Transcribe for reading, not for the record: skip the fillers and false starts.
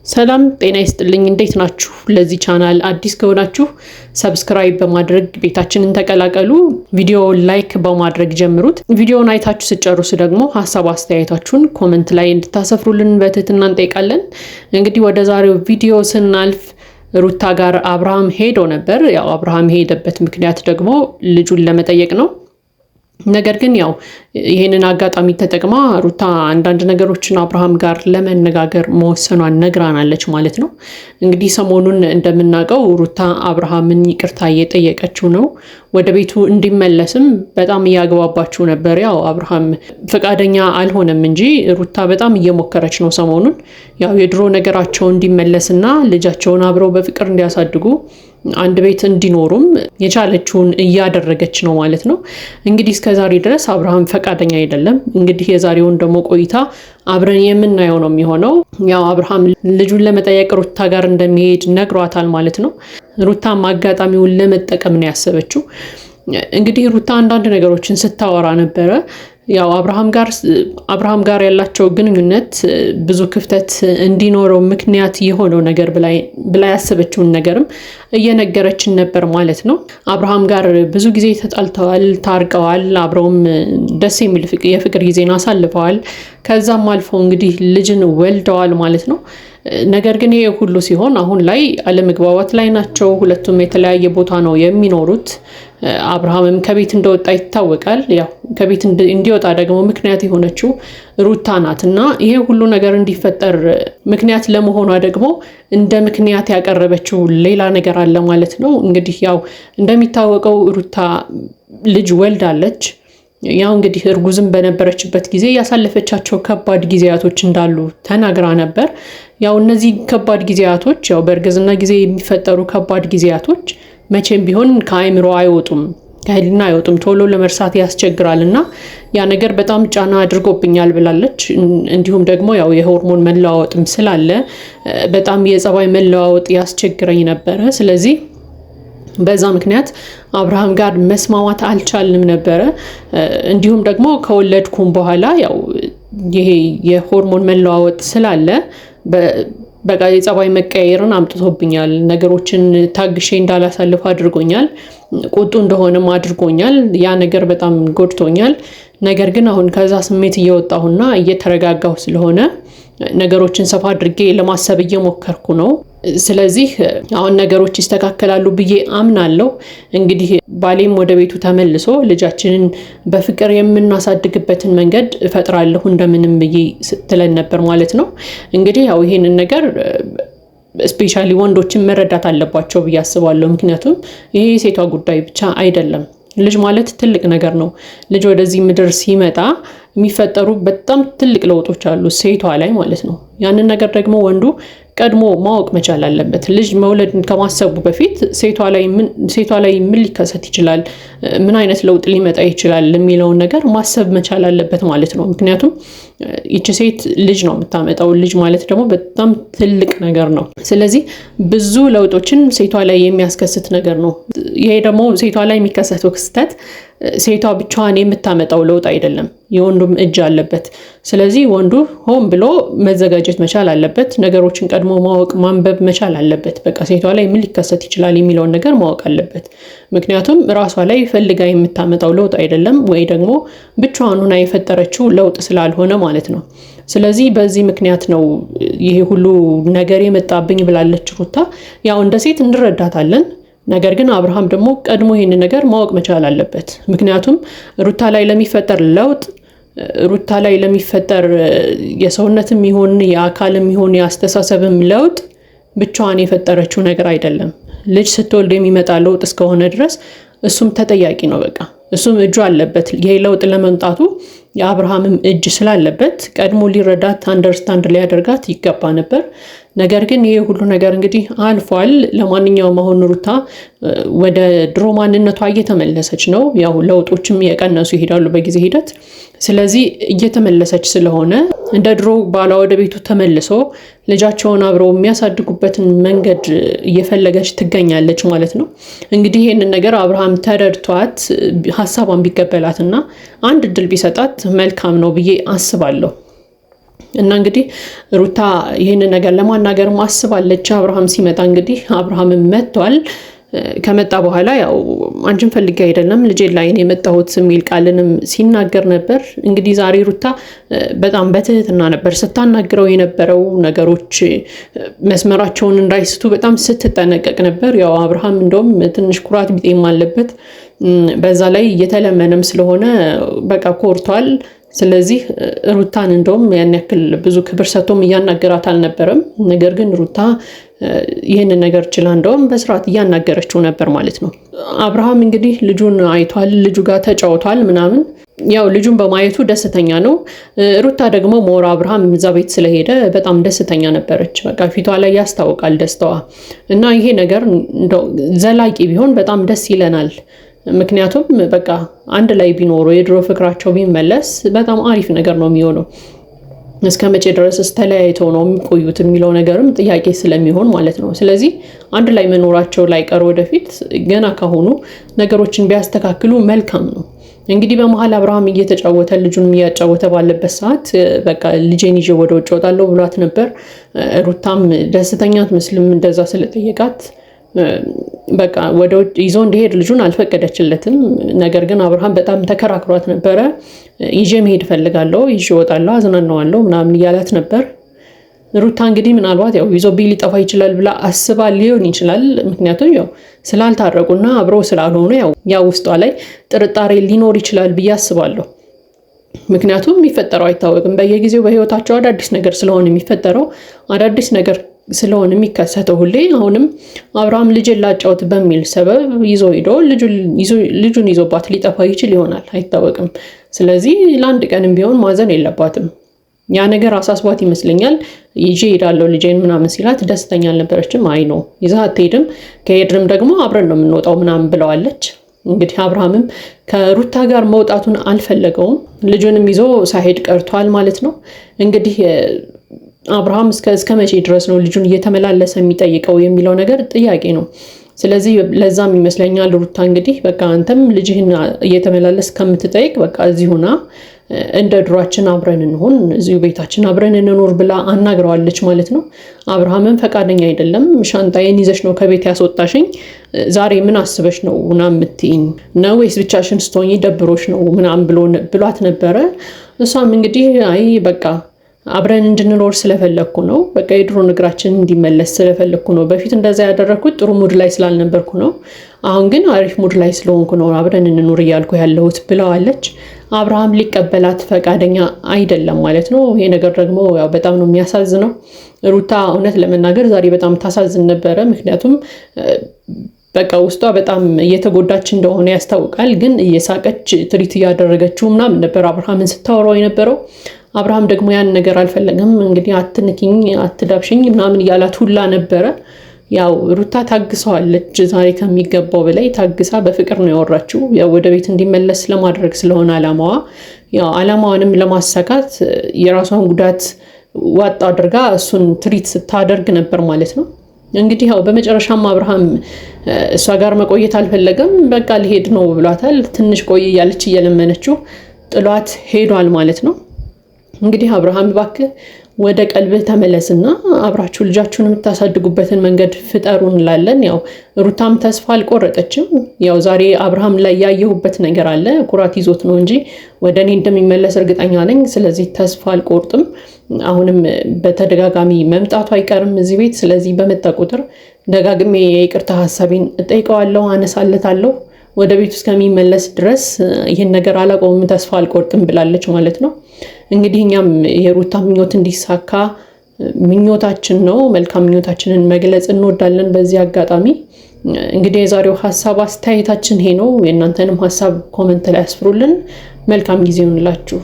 ሰላም ጤና ይስጥልኝ። እንዴት ናችሁ? ለዚህ ቻናል አዲስ ከሆናችሁ subscribe በማድረግ ቤታችንን ተቀላቀሉ። ቪዲዮውን like በማድረግ ጀምሩት። ቪዲዮውን አይታችሁ ስጨርሱ ደግሞ ሀሳብ አስተያየታችሁን comment ላይ እንድታሰፍሩልን በትህትና እንጠይቃለን። እንግዲህ ወደ ዛሬው ቪዲዮ ስናልፍ ሩታ ጋር አብርሃም ሄዶ ነበር። ያው አብርሃም የሄደበት ምክንያት ደግሞ ልጁን ለመጠየቅ ነው። ነገር ግን ያው ይህንን አጋጣሚ ተጠቅማ ሩታ አንዳንድ ነገሮችን አብርሃም ጋር ለመነጋገር መወሰኗን ነግራናለች ማለት ነው። እንግዲህ ሰሞኑን እንደምናውቀው ሩታ አብርሃምን ይቅርታ እየጠየቀችው ነው። ወደ ቤቱ እንዲመለስም በጣም እያግባባችው ነበር። ያው አብርሃም ፈቃደኛ አልሆነም እንጂ ሩታ በጣም እየሞከረች ነው ሰሞኑን ያው የድሮ ነገራቸው እንዲመለስና ልጃቸውን አብረው በፍቅር እንዲያሳድጉ አንድ ቤት እንዲኖሩም የቻለችውን እያደረገች ነው ማለት ነው። እንግዲህ እስከዛሬ ድረስ አብርሃም ፈቃደኛ አይደለም። እንግዲህ የዛሬውን ደግሞ ቆይታ አብረን የምናየው ነው የሚሆነው። ያው አብርሃም ልጁን ለመጠየቅ ሩታ ጋር እንደሚሄድ ነግሯታል ማለት ነው። ሩታም አጋጣሚውን ለመጠቀም ነው ያሰበችው። እንግዲህ ሩታ አንዳንድ ነገሮችን ስታወራ ነበረ። ያው አብርሃም ጋር ያላቸው ግንኙነት ብዙ ክፍተት እንዲኖረው ምክንያት የሆነው ነገር ብላ ያሰበችውን ነገርም እየነገረችን ነበር ማለት ነው። አብርሃም ጋር ብዙ ጊዜ ተጣልተዋል፣ ታርቀዋል፣ አብረውም ደስ የሚል የፍቅር ጊዜን አሳልፈዋል። ከዛም አልፎ እንግዲህ ልጅን ወልደዋል ማለት ነው። ነገር ግን ይሄ ሁሉ ሲሆን አሁን ላይ አለመግባባት ላይ ናቸው። ሁለቱም የተለያየ ቦታ ነው የሚኖሩት። አብርሃምም ከቤት እንደወጣ ይታወቃል። ያው ከቤት እንዲወጣ ደግሞ ምክንያት የሆነችው ሩታ ናት እና ይሄ ሁሉ ነገር እንዲፈጠር ምክንያት ለመሆኗ ደግሞ እንደ ምክንያት ያቀረበችው ሌላ ነገር አለ ማለት ነው። እንግዲህ ያው እንደሚታወቀው ሩታ ልጅ ወልዳለች። ያው እንግዲህ እርጉዝም በነበረችበት ጊዜ ያሳለፈቻቸው ከባድ ጊዜያቶች እንዳሉ ተናግራ ነበር። ያው እነዚህ ከባድ ጊዜያቶች ያው በእርግዝና ጊዜ የሚፈጠሩ ከባድ ጊዜያቶች መቼም ቢሆን ከአእምሮ አይወጡም፣ ከህሊና አይወጡም፣ ቶሎ ለመርሳት ያስቸግራል እና ያ ነገር በጣም ጫና አድርጎብኛል ብላለች። እንዲሁም ደግሞ ያው የሆርሞን መለዋወጥም ስላለ በጣም የጸባይ መለዋወጥ ያስቸግረኝ ነበረ። ስለዚህ በዛ ምክንያት አብርሃም ጋር መስማማት አልቻልንም ነበረ። እንዲሁም ደግሞ ከወለድኩም በኋላ ያው ይሄ የሆርሞን መለዋወጥ ስላለ በቃ የጸባይ መቀየርን አምጥቶብኛል። ነገሮችን ታግሼ እንዳላሳልፍ አድርጎኛል። ቁጡ እንደሆነም አድርጎኛል። ያ ነገር በጣም ጎድቶኛል። ነገር ግን አሁን ከዛ ስሜት እየወጣሁና እየተረጋጋሁ ስለሆነ ነገሮችን ሰፋ አድርጌ ለማሰብ እየሞከርኩ ነው። ስለዚህ አሁን ነገሮች ይስተካከላሉ ብዬ አምናለሁ። እንግዲህ ባሌም ወደ ቤቱ ተመልሶ ልጃችንን በፍቅር የምናሳድግበትን መንገድ እፈጥራለሁ እንደምንም ብዬ ስትለን ነበር ማለት ነው። እንግዲህ ያው ይሄንን ነገር especially ወንዶችን መረዳት አለባቸው ብዬ አስባለሁ። ምክንያቱም ይሄ የሴቷ ጉዳይ ብቻ አይደለም። ልጅ ማለት ትልቅ ነገር ነው። ልጅ ወደዚህ ምድር ሲመጣ የሚፈጠሩ በጣም ትልቅ ለውጦች አሉ ሴቷ ላይ ማለት ነው። ያንን ነገር ደግሞ ወንዱ ቀድሞ ማወቅ መቻል አለበት። ልጅ መውለድ ከማሰቡ በፊት ሴቷ ላይ ምን ሊከሰት ይችላል፣ ምን አይነት ለውጥ ሊመጣ ይችላል የሚለውን ነገር ማሰብ መቻል አለበት ማለት ነው። ምክንያቱም ይቺ ሴት ልጅ ነው የምታመጣው። ልጅ ማለት ደግሞ በጣም ትልቅ ነገር ነው። ስለዚህ ብዙ ለውጦችን ሴቷ ላይ የሚያስከስት ነገር ነው። ይሄ ደግሞ ሴቷ ላይ የሚከሰተው ክስተት ሴቷ ብቻዋን የምታመጣው ለውጥ አይደለም፣ የወንዱም እጅ አለበት። ስለዚህ ወንዱ ሆን ብሎ መዘጋጀት መቻል አለበት። ነገሮችን ቀድሞ ማወቅ ማንበብ መቻል አለበት። በቃ ሴቷ ላይ ምን ሊከሰት ይችላል የሚለውን ነገር ማወቅ አለበት። ምክንያቱም ራሷ ላይ ፈልጋ የምታመጣው ለውጥ አይደለም፣ ወይ ደግሞ ብቻዋን ሆና የፈጠረችው ለውጥ ስላልሆነ ማለት ነው። ስለዚህ በዚህ ምክንያት ነው ይሄ ሁሉ ነገር የመጣብኝ ብላለች ሩታ። ያው እንደ ሴት እንረዳታለን። ነገር ግን አብርሃም ደግሞ ቀድሞ ይህን ነገር ማወቅ መቻል አለበት። ምክንያቱም ሩታ ላይ ለሚፈጠር ለውጥ ሩታ ላይ ለሚፈጠር የሰውነትም ይሁን የአካልም ይሁን የአስተሳሰብም ለውጥ ብቻዋን የፈጠረችው ነገር አይደለም። ልጅ ስትወልድ የሚመጣ ለውጥ እስከሆነ ድረስ እሱም ተጠያቂ ነው። በቃ እሱም እጁ አለበት። ይሄ ለውጥ ለመምጣቱ የአብርሃምም እጅ ስላለበት ቀድሞ ሊረዳት አንደርስታንድ ሊያደርጋት ይገባ ነበር። ነገር ግን ይሄ ሁሉ ነገር እንግዲህ አልፏል። ለማንኛውም አሁን ሩታ ወደ ድሮ ማንነቷ እየተመለሰች ነው። ያው ለውጦችም እየቀነሱ ይሄዳሉ በጊዜ ሂደት። ስለዚህ እየተመለሰች ስለሆነ እንደ ድሮ ባሏ ወደ ቤቱ ተመልሶ ልጃቸውን አብረው የሚያሳድጉበትን መንገድ እየፈለገች ትገኛለች ማለት ነው። እንግዲህ ይህንን ነገር አብርሃም ተረድቷት ሀሳቧን ቢቀበላትና አንድ እድል ቢሰጣት መልካም ነው ብዬ አስባለሁ። እና እንግዲህ ሩታ ይህንን ነገር ለማናገር አስባለች። አብርሃም ሲመጣ እንግዲህ አብርሃምም መጥቷል። ከመጣ በኋላ ያው አንቺን ፈልጌ አይደለም ልጄ ላይ ነው የመጣሁት የሚል ቃልንም ሲናገር ነበር። እንግዲህ ዛሬ ሩታ በጣም በትህትና ነበር ስታናግረው የነበረው። ነገሮች መስመራቸውን እንዳይስቱ በጣም ስትጠነቀቅ ነበር። ያው አብርሃም እንደውም ትንሽ ኩራት ቢጤም አለበት። በዛ ላይ እየተለመነም ስለሆነ በቃ ኮርቷል። ስለዚህ ሩታን እንደውም ያን ያክል ብዙ ክብር ሰጥቶም እያናገራት አልነበረም። ነገር ግን ሩታ ይህንን ነገር ችላ እንደውም በስርዓት እያናገረችው ነበር ማለት ነው። አብርሃም እንግዲህ ልጁን አይቷል፣ ልጁ ጋር ተጫውቷል ምናምን ያው ልጁን በማየቱ ደስተኛ ነው። ሩታ ደግሞ more አብርሃም እዛ ቤት ስለሄደ በጣም ደስተኛ ነበረች። በቃ ፊቷ ላይ ያስታውቃል ደስታዋ እና ይሄ ነገር ዘላቂ ቢሆን በጣም ደስ ይለናል። ምክንያቱም በቃ አንድ ላይ ቢኖሩ የድሮ ፍቅራቸው ቢመለስ በጣም አሪፍ ነገር ነው የሚሆነው። እስከ መቼ ድረስ ተለያይተው ነው የሚቆዩት የሚለው ነገርም ጥያቄ ስለሚሆን ማለት ነው። ስለዚህ አንድ ላይ መኖራቸው ላይቀር ወደፊት ገና ካሁኑ ነገሮችን ቢያስተካክሉ መልካም ነው። እንግዲህ በመሀል አብርሃም እየተጫወተ ልጁንም እያጫወተ ባለበት ሰዓት በቃ ልጄን ይዤ ወደ ውጭ እወጣለሁ ብሏት ነበር። ሩታም ደስተኛ አትመስልም እንደዛ ስለጠየቃት በቃ ወደ ውጭ ይዞ እንዲሄድ ልጁን አልፈቀደችለትም። ነገር ግን አብርሃም በጣም ተከራክሯት ነበረ። ይዤ መሄድ እፈልጋለሁ፣ ይዤ እወጣለሁ፣ አዝናናዋለሁ ምናምን እያላት ነበር። ሩታ እንግዲህ ምናልባት ያው ይዞብኝ ሊጠፋ ይችላል ብላ አስባ ሊሆን ይችላል። ምክንያቱም ያው ስላልታረቁና አብረው ስላልሆኑ ያው ውስጧ ላይ ጥርጣሬ ሊኖር ይችላል ብዬ አስባለሁ። ምክንያቱም የሚፈጠረው አይታወቅም። በየጊዜው በህይወታቸው አዳዲስ ነገር ስለሆነ የሚፈጠረው አዳዲስ ነገር ስለሆነ የሚከሰተው ሁሌ አሁንም አብርሃም ልጅን ላጫውት በሚል ሰበብ ይዞ ሂዶ ልጁን ይዞባት ሊጠፋ ይችል ይሆናል፣ አይታወቅም። ስለዚህ ለአንድ ቀንም ቢሆን ማዘን የለባትም። ያ ነገር አሳስቧት ይመስለኛል። ይዤ እሄዳለሁ ልጄን ምናምን ሲላት ደስተኛ አልነበረችም። አይ ነው ይዘህ አትሄድም፣ ከሄድንም ደግሞ አብረን ነው የምንወጣው ምናምን ብለዋለች። እንግዲህ አብርሃምም ከሩታ ጋር መውጣቱን አልፈለገውም። ልጁንም ይዞ ሳይሄድ ቀርቷል ማለት ነው። እንግዲህ አብርሃም እስከ መቼ ድረስ ነው ልጁን እየተመላለሰ የሚጠይቀው የሚለው ነገር ጥያቄ ነው። ስለዚህ ለዛም ይመስለኛል ሩታ እንግዲህ በቃ አንተም ልጅህን እየተመላለስ ከምትጠይቅ በቃ እዚሁና እንደ ድሯችን አብረን እንሆን፣ እዚሁ ቤታችን አብረን እንኖር ብላ አናግረዋለች ማለት ነው። አብርሃምም ፈቃደኛ አይደለም። ሻንጣዬን ይዘሽ ነው ከቤት ያስወጣሽኝ፣ ዛሬ ምን አስበሽ ነው ምናምን የምትይኝ ነው ወይስ ብቻሽን ስትሆኚ ደብሮሽ ነው ምናምን ብሏት ነበረ። እሷም እንግዲህ አይ በቃ አብረን እንድንኖር ስለፈለግኩ ነው። በቃ የድሮ ንግራችን እንዲመለስ ስለፈለግኩ ነው። በፊት እንደዛ ያደረግኩት ጥሩ mood ላይ ስላልነበርኩ ነው። አሁን ግን አሪፍ mood ላይ ስለሆንኩ ነው አብረን እንኑር እያልኩ ያለሁት ብለዋለች። አብርሃም ሊቀበላት ፈቃደኛ አይደለም ማለት ነው። ይሄ ነገር ደግሞ ያው በጣም ነው የሚያሳዝነው። ሩታ እውነት ለመናገር ዛሬ በጣም ታሳዝን ነበረ። ምክንያቱም በቃ ውስጧ በጣም እየተጎዳች እንደሆነ ያስታውቃል። ግን እየሳቀች ትሪት እያደረገችው ምናምን ነበር አብርሃምን ስታወራው የነበረው። አብርሃም ደግሞ ያን ነገር አልፈለገም። እንግዲህ አትንኪኝ፣ አትዳብሽኝ ምናምን እያላት ሁላ ነበረ። ያው ሩታ ታግሰዋለች። ዛሬ ከሚገባው በላይ ታግሳ በፍቅር ነው ያወራችው። ያው ወደ ቤት እንዲመለስ ለማድረግ ስለሆነ አላማዋ፣ ያው አላማዋንም ለማሳካት የራሷን ጉዳት ዋጥ አድርጋ እሱን ትሪት ስታደርግ ነበር ማለት ነው። እንግዲህ ያው በመጨረሻም አብርሃም እሷ ጋር መቆየት አልፈለገም። በቃ ሊሄድ ነው ብሏታል። ትንሽ ቆይ እያለች እየለመነችው ጥሏት ሄዷል ማለት ነው። እንግዲህ አብርሃም እባክህ ወደ ቀልብህ ተመለስና አብራችሁ ልጃችሁን የምታሳድጉበትን መንገድ ፍጠሩ እንላለን። ያው ሩታም ተስፋ አልቆረጠችም። ያው ዛሬ አብርሃም ላይ ያየሁበት ነገር አለ። ኩራት ይዞት ነው እንጂ ወደ እኔ እንደሚመለስ እርግጠኛ ነኝ። ስለዚህ ተስፋ አልቆርጥም። አሁንም በተደጋጋሚ መምጣቱ አይቀርም እዚህ ቤት። ስለዚህ በመጣ ቁጥር ደጋግሜ የይቅርታ ሀሳቤን እጠይቀዋለሁ፣ አነሳለታለሁ። ወደ ቤቱ እስከሚመለስ ድረስ ይህን ነገር አላቆምም፣ ተስፋ አልቆርጥም ብላለች ማለት ነው። እንግዲህ እኛም የሩታ ምኞት እንዲሳካ ምኞታችን ነው። መልካም ምኞታችንን መግለጽ እንወዳለን። በዚህ አጋጣሚ እንግዲህ የዛሬው ሀሳብ አስተያየታችን ይሄ ነው። የእናንተንም ሀሳብ comment ላይ አስፍሩልን። መልካም ጊዜ ይሁንላችሁ።